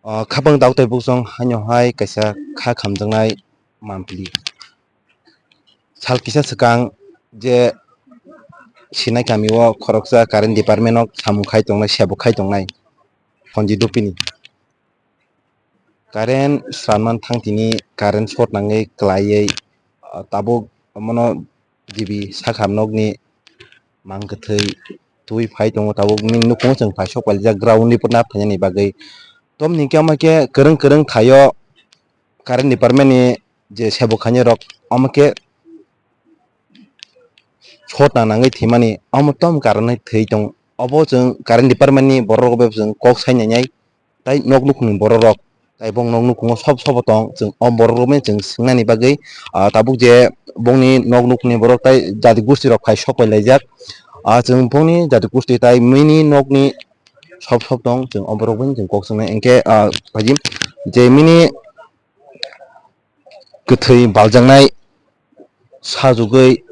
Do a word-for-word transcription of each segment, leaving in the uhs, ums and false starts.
O khapang daktwi buksong haino hai kaisa kha khamjaknai mampli. Sal kisa swkang je sinai kami o khoroksa current department o samung khai tongnai, sebo khai tongnai Sonjit Dopini. Current sranman thang tini current short nangwi kwlaiwi, ah, tabuk omono dibi sakha nokni mang kwthwi twi phai tongo, tabuk nini nukhungo chwng phai sok paijak ground ni putna phainani bagwi. Tomni khe omo khe kwrwng kwrwng thaio current department ni je sebo khainai rok omo khe short na nangwi thwimani, omo tom karon thwi tong. Obo chwng current department ni borok rok bai chwng kok sai nai nai. Tai nok nukhungni borok rok, tai bong nok nukhungo sob sobo tong, chwng o borok rok bai chwng swngnani bagwi, ah, tabuk je bongni nok nukhungni borok tai jati gosti rok phai sok pai laijak. Ah, chwng bongni jati gosti tai mini nokni sob sob tong, chwng o borok bai chwng kok swngnai. Hinkhe, ah, phaidi je mini kwthwi baljaknai sajugwi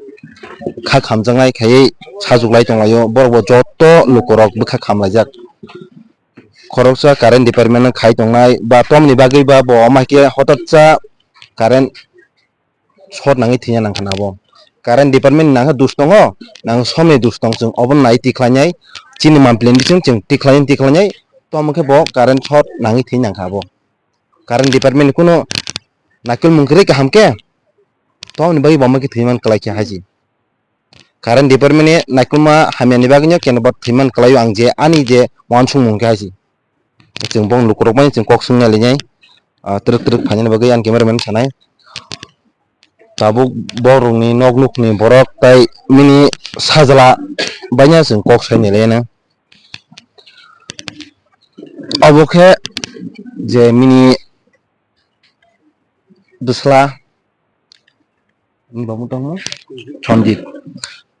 kha khamjaknai khaiwi sajuklai tonglaio, borok bo joto lukurok bwkha khamlaijak. Khoroksa current department no khai tongnai ba tomni bagwi ba bo omo hai khe hotatsa current short nangwi thwina nangkha na abo. Current department ni nangkha dus tongo, nang somni dus tong, chwng obono nai tikhlainai, chini mampli ni bising chwng tikhlainai tikhlainai, tomo khe bo current short nangwi thwi nangkha abo. Current department ni kunu naikolmung kwrwi kaham khe, tomni bagwi bo omo khe thwiman kwlai khe haji. Current department ni naikolma hamya ni bagwi no keno bo thwiman kwlaio, ang je ani je uansukmung khe haji. Chwng bong lukurok bai chwng kok swngna linai, ah, twrwk twrwk phainani bagwi ang camera man sanai. Tabuk borokni nok nukni borok tai mini sajla baina chwng kok sai nai laino. Obo khe je mini bwsla ni bamu tongmo Sonjit,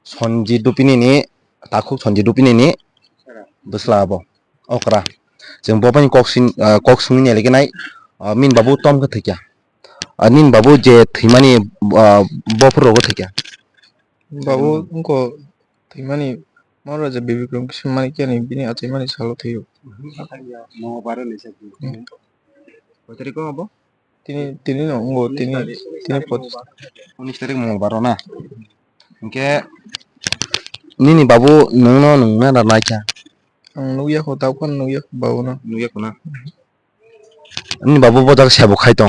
Sonjit Dopini ni, takhuk Sonjit Dopini ni bwsla abo okra. Chwng bo bai kok sin, ah, kok swngwi nai lai khe nai, ah, min babu tom khe thwikya. Ah, nin babu je thwimani, ah, bophor rogo thwikya. Babu wngkha thwimani, moro je Bibikrom kisa mani khe ani bini achaimani salo thwio. Mongolbar ni se. Hmm. Koi tarikh o abo? Tini, tini no wngkha, tini, tini pochis. Unis tarik Mongolbar o na? Hinkhe nini babu nwngno nwng na naikha? Ang nukya kho, tabuk phano nukya kho babu no. Nukya kho na? Nini babu bo jaga sabo khai tong?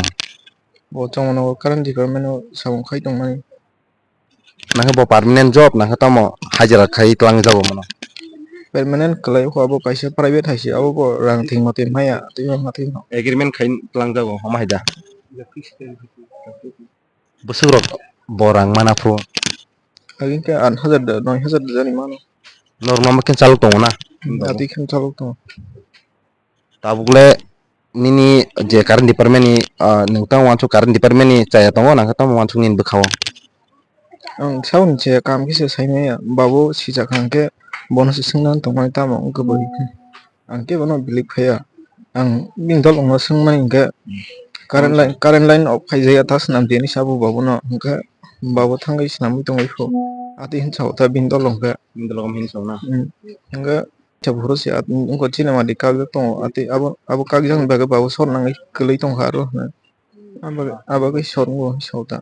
Bo chongmano current department o samung khai tongmani. Nangkhe bo permanent job nangkhe tamo hajira khai twlang jago mano? Permanent kwlai kho, abo kaisa private hai se, abo bo rang thwima twi maya twi ma twi no. Agreement khai twlang jago homa hai da? Bwswk rok bo rang mana phuru? Agin khe aat hajar da, noi hajar da jani mano. Norok ma khe chalok tongo na? Hmm, ati khe chalok tongo. Tabukle nini je current department ni, ah, nwng tamo uansuk current department ni chaya tongo, nangkhe tamo uansuk nini bwkha o? Ang sauni chaya kaham khe se sai maya, babu sijak hwnkhe bono se swngna tongmani tamo wngkha bwrwi. Ang khe bono believe khaiya. Ang bini dol wngno swngmani hwnkhe current line, current line off khaijaya ta swnam tini sabo babuno hwnkhe babu thangwi swnamwi tongwi phu. Ati hinsa o ta bini dol hwnkhe. Bini dol hwnkhe hinsa o na? Hmm. Hwnkhe Kisa phuru se at-, wngkha chini mati kakjak tongo, atwi abo, abo kakjakni bagwi bo abo sor nangwi kwlwi tongkha aro hwnwi. Abo, abo khe sor wngo sota.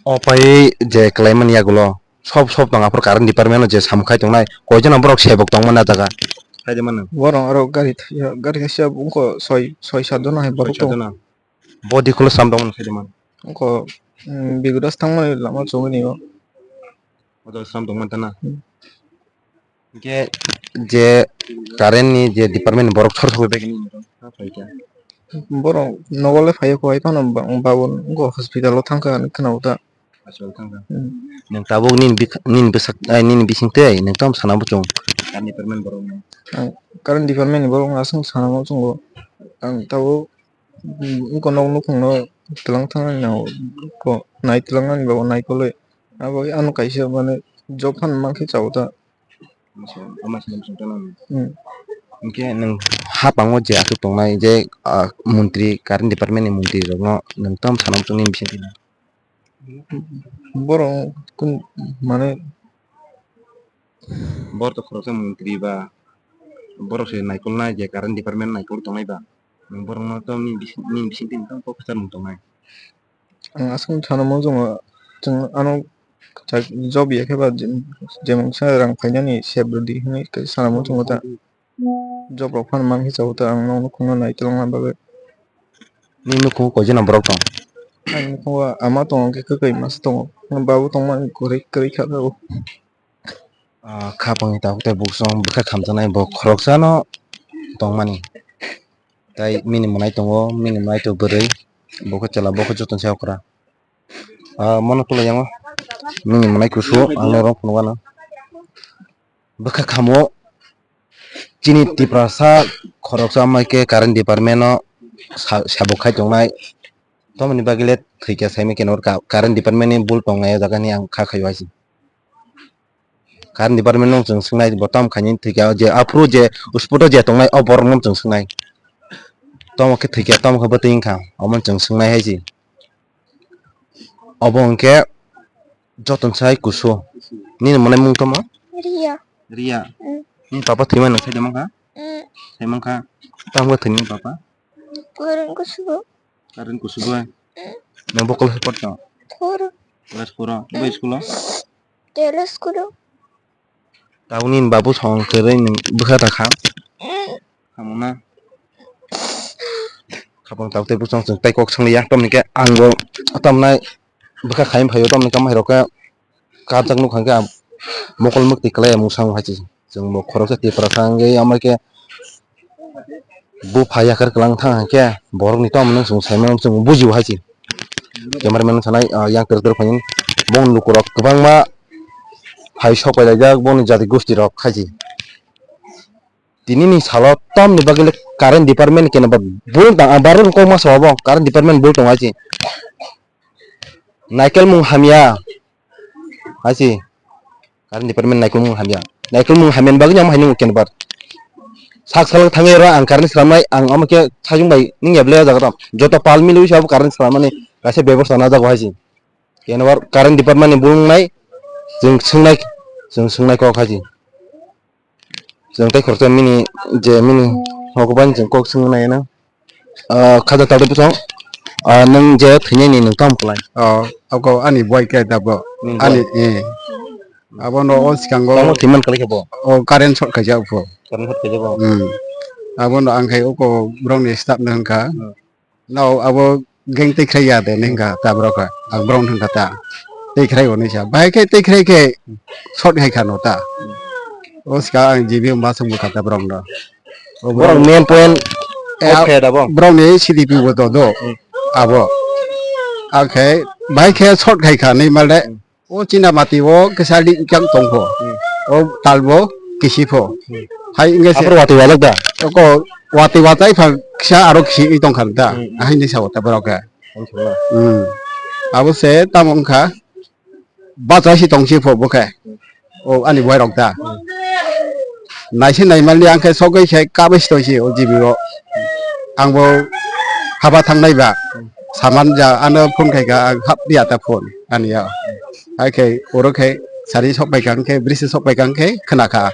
O pai je kwlaimani yagulo sob sob tong aphuru current department o je samung khai tongnai, koijon borok sebok tongmani ah jaga? Khai de mano. Borok aro gari thwi-, gari kaisa wngkha soi, soi sat jona hai borok tongo. Soi sat jona. Body kholo slam tongmani khai de mano. Wngkha, mm, Bigudas thangmani lama chuguni o. O jaga slam tongmani tana. Hmm. Hinkhe je current ni je department ni borok sor sogwi bai khe nini ha phai kha? Borok nogo le phai kho, hai phano ba-, babon wngkha hospital o thang kha hinwi khna o ta. Hospital thang kha. Hmm. Nwng tabuk nini bikha-, nini bwsak, ai, nini bising twi nwng tamo sana muchung? Current department borok no. Ang current department ni borok no aswk sana muchungo. Ang tabuk, hmm, wngkha nok nukhung no twlang thang nai, nai twlang nani bagwi naikolwi. Abo ano kaisa mane job phano mankhe chao ta. Ama se, ama se, ama se, ama se. Hmm. Hinkhe nwng hapango je aswk tongnai je, ah, montri, current department ni montri rokno nwng tamo sana muchung nini bisingtwi? Borok kun mane. Borok to khoroksa montri ba, borok se naikolnai je current department naikol tongnai ba. Borokno to nini bising, nini bisingtwi tamo kok kwchar mung tongnai. Ang aswk sana mung tongo, chwng ano kwchak job ya khe ba je-, jemon sa rang phainani sep rwdi hinwi sana mung tongo ta. Job rok phano mang khe chao ta, ang nokno khungno nai tongna bagwi. Nini nukhungo koi jona borok tong? Ani nukho ama tongo, hwnkhe kwkhwi masa tongo, babu tongmani kwrwi, kwrwi kha tabuk. Ah, khapangni tabuk tei buksong bwkha khamjaknai bo khoroksano tongmani. Tai mini mwnai tongo, mini mwnai to bwrwi, bo khe chwla, bo khe jotono se okra. Ah, mono tulayango, mini mwnai kusu, ang norok phunukgano. Bwkha khamo chini Tiprasa khoroksa amai khe current department o sa-, sabuk khai tongnai. Tomoni bagwi le thwikha saimai khe nor ka-, current department ni bul tongnai o jaga ni ang kha khaio hai se. Current department no chwng swngnai bo tam khaini thwikha je aphuru je spot o je tongnai o borok no chwng swngnai. Tomo khe thwikha tomo khe bwtwi wngkha omo chwng swngnai hai se. Obo hwnkhe jotono sai kusu. Nini mwnai mung tamo? Riya. Riya. Mm. Nini papa thwimani sai de mankha? Mm. Sai mankha. Tamo thwini papa? Current kusugo. Current kusugo. Mm. Nang bokol support no? Four. Class four o. Bai school o? Tele school o. Tabukni babu song kwrwi nwng bwkha ta kha. Hamuna. Khapang tabuk tei bwsong chwng tei kok swngliya. Tamni khe ang bo tamnai bwkha khaim phaio, tamni khe mairok khe karjak nukha khe mokol mwktwi kwlai mung sango hai se. Chwng bo khoroksa Tiprasa wngwi ama khe bupha yakar kwlang thang hai khe borokni tamo nwng chwng saimano chwng bujio hai se. Cameraman sanai, ah, yang kwrwk kwrwk phaini bongni lukurok kwbangma hai sok pai laijak bongni jati gosti rok hai se. Tinini salo tamni bagwi le current department ni kena ba bul tang, ah, barok kok ma sabo current department bul tong hai se. Naikel mung hamya hai se. Current department naikel mung hamya. Naikel mung hamya ni bagwi ang haino kena ba. Sak salo thangwi ro ang current slamnai, ang omo khe sajung bai ning ya ble jaga tam. Joto pal mili wi sabo current slamani kaisa bebosta na jago hai se. Kena ba current department ni bul nai chwng swngnai, chwng swngnai kok hai se. Chwng tei khoroksa mini je mini hokoban chwng kok swngna nai na. Ah, khaja tawde bwsong. Ah, nwng je thwinani nwng tamo kwlai? Oh, abo ani boi khe da bo. Nini ani, boi? Eh. Abono o swkango. Tamo thwiman kwlai khe bo? O current short khaijak bo. Current short khaijak bo? Hmm. Abono ang khai uko borokni staff no wngkha. Hmm. No, abo gang tei khlai ya de, neng kha ta borok kha. Ang borok thang kha ta. Tei khlai o nai sa. Bahai khe tei khlai khe short hai kha no ta. O ska ang G B ma song kha ta borok no. O borok borok main point eh, off khe da bo. Borok ni C D P bo to do. Hmm. Abo. Ang khe bahai khe short khai kha nai mal de. Hmm. O china mati o kisa lik kang tong pho. Hmm. O tal bo kisi pho. Hmm. Hai wngkhe se. Aphuru watwi walak da? Oko watwi watai pha kisa aro kisi wi tong kha da. Hmm. Ahai ni sa wata borok khe. Tong kha na? Hmm. Abo se tamo wngkha. Bachai si tong si pho bo khe. Hmm. O ani boi rok da. Hmm. Naisi naimali ang khe sogwi khe kabwi si tong si o G B o. Ang bo haba thang nai ba. Hmm. Saman ja ano phone khai kha ang hap dia ta phone ani ya. Hai khe oro khe sari sok pai kha, hwnkhe bridge sok pai kha, hwnkhe khna kha.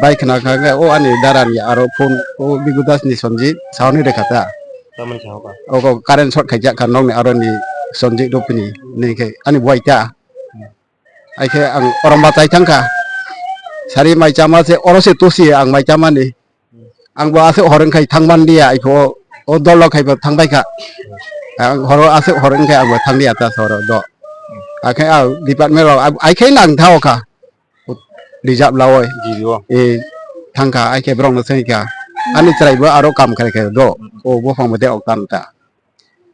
Bai khna kha, hwnkhe o ani dara ni aro phone, o Bigu Das ni Sonjit, sauni rekha ta. Tamoni saho ba? Oko current short khaijak kha, nokni aro ni Sonjit Rupini, ni khe ani buai ta. Hai khe ang orom ba chai thang kha. Sari mai chama se, oro se tosi ang mai chamani. Ang bo aswk hor wngkhai thang man liya, aiphuo o dol rok hai bo thang bai kha. Ang horo aswk hor wngkhai ang bo thang liya ta soro do. Akhe a department rok ai khai nang tha o kha. Reserve lawoi. G B o. E thang kha, ai khe borok no sengwi kha. Ani chwrai bo aro kam khai khe do. O buphang bo de ok tan ta.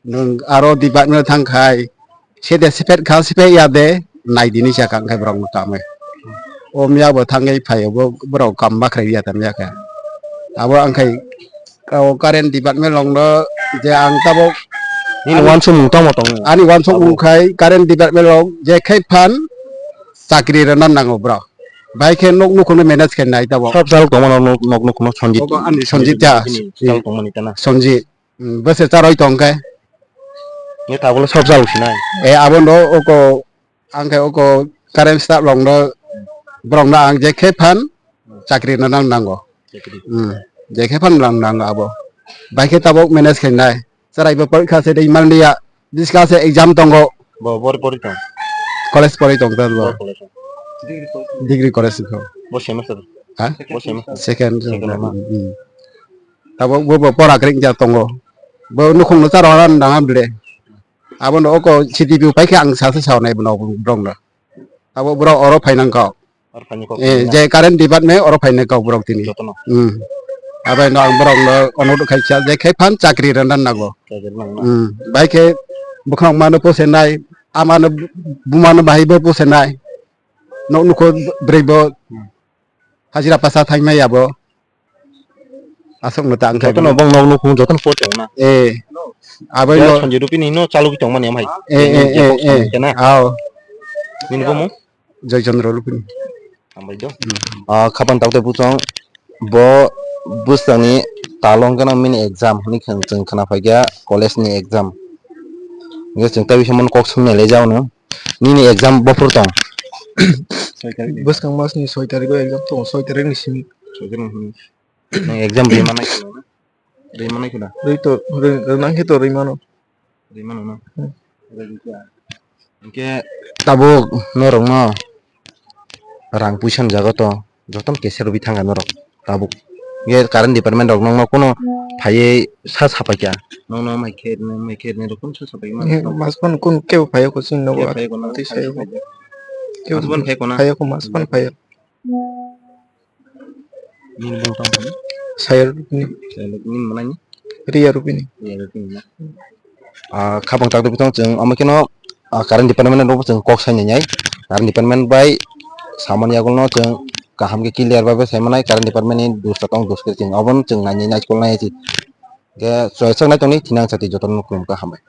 Nwng aro department thang khai, sede sepet kha, sepet ya de, nai dini sa kang khai borok no tamo. O miya bo thangwi phai, bo borok kam ma khlai ya tam ya kha. Abo ang khai, o current department rok no je ang tabok nini ani wansuk mung tamo tongo? Ani wansuk mung khai current department rok je khai phan chakri rwna nango borok. Bai khe nok nukhung no manage khai nai tabok. Sab salok tongma nok, nok nukhung no Sanjit. Obo ani Sanjit ya. Salok tongmani tana. Sanjit. Hmm, bwswk charwi tong khe. Nini tabukle sok jalo sinai. Eh, abono oko, ang khe oko current staff rokno, borokno ang je khe phan chakri no nang nango. Chakri. Hmm, je khe phan nang nango abo. Bai khe tabuk manage khainai. Chwrai bo porikha se tei manliya. Biska se exam tongo. Bo bor pori tong. College pori tong ta bo. Bor college. Degree college ko. Bo semester. Ha? Bo semester. Second. Second na? Hmm. Tabuk bo bo pora kring ja tongo. Bo nukhung no charo ran dang am dre. Abo no ko C D P pai khe ang sa sa sa nai bo no brong no. Abo bro oro phainang kok. Oro phainai kok. Eh, je current department oro phainai kok borok tini. Jotono. Hmm. Abai no ang borok no ono khaisa je khai phan chakri rwna nago. Chakri rwna. Hmm. Bai khe bwkhang mano posenai, amano bu-, bumano bahai bo posenai. Nok nukho bwrwi bo hajira pasa thangnai abo. Aswk no tang khai. Jotono bong nok nukhung jotono po tong na. Eh. Abai no Sanjay Rupini no chalugwi tong mani amhai. Eh, eh, eh, eh. Aw. Nini bo mo? Joy Chandra Rupini. Hambai do. Hmm. Ah, khapang tawte buchong bo bwsani talong gana mini exam hwnwi khwng chwng khna phaikha college ni exam. Nge chwng tawi samon kok swngnai lai jao no. Nini exam bophuru tong. Bwskang mas ni soi tarik o exam tong, soi tarik ni simi. Soi tarik ni simi. Nang exam ri manai khna. Ri manai khna. Ri to, ri, ri nang khe to ri mano. Ri mano na. Hmm. Hwnkhe tabuk norok no rang puisa ni jaga to jotono kesa rwui thangkha norok tabuk. Ye current department rok nokno kuno phaiwi sa sapaikha. Nokno mai khe rwna, mai khe rwna rok kuno sa sapaikha. Mas pan kun kebo phaiya ko chwng nogo. Kebo phaiya ko na? Tei sayo ko. Kebo mas pan phaiya ko na? Phaiya ko, mas pan phaiya. Nini bung tong phano? Sayar Rupini. Sayar Rupini manani? Riya Rupini. Riya Rupini na? Ah, khapang tak dupitong chwng, omo kheno, ah, current department rok chwng kok sai nai. Current department bai samani yagulo chwng kaham khe clear bai bai sai manai, current department ni dos ta tong dos khe chwng, obono chwng nai nai nai kol nai. Khe chwng nai tongni thinang chati jotono khulum kha hambai.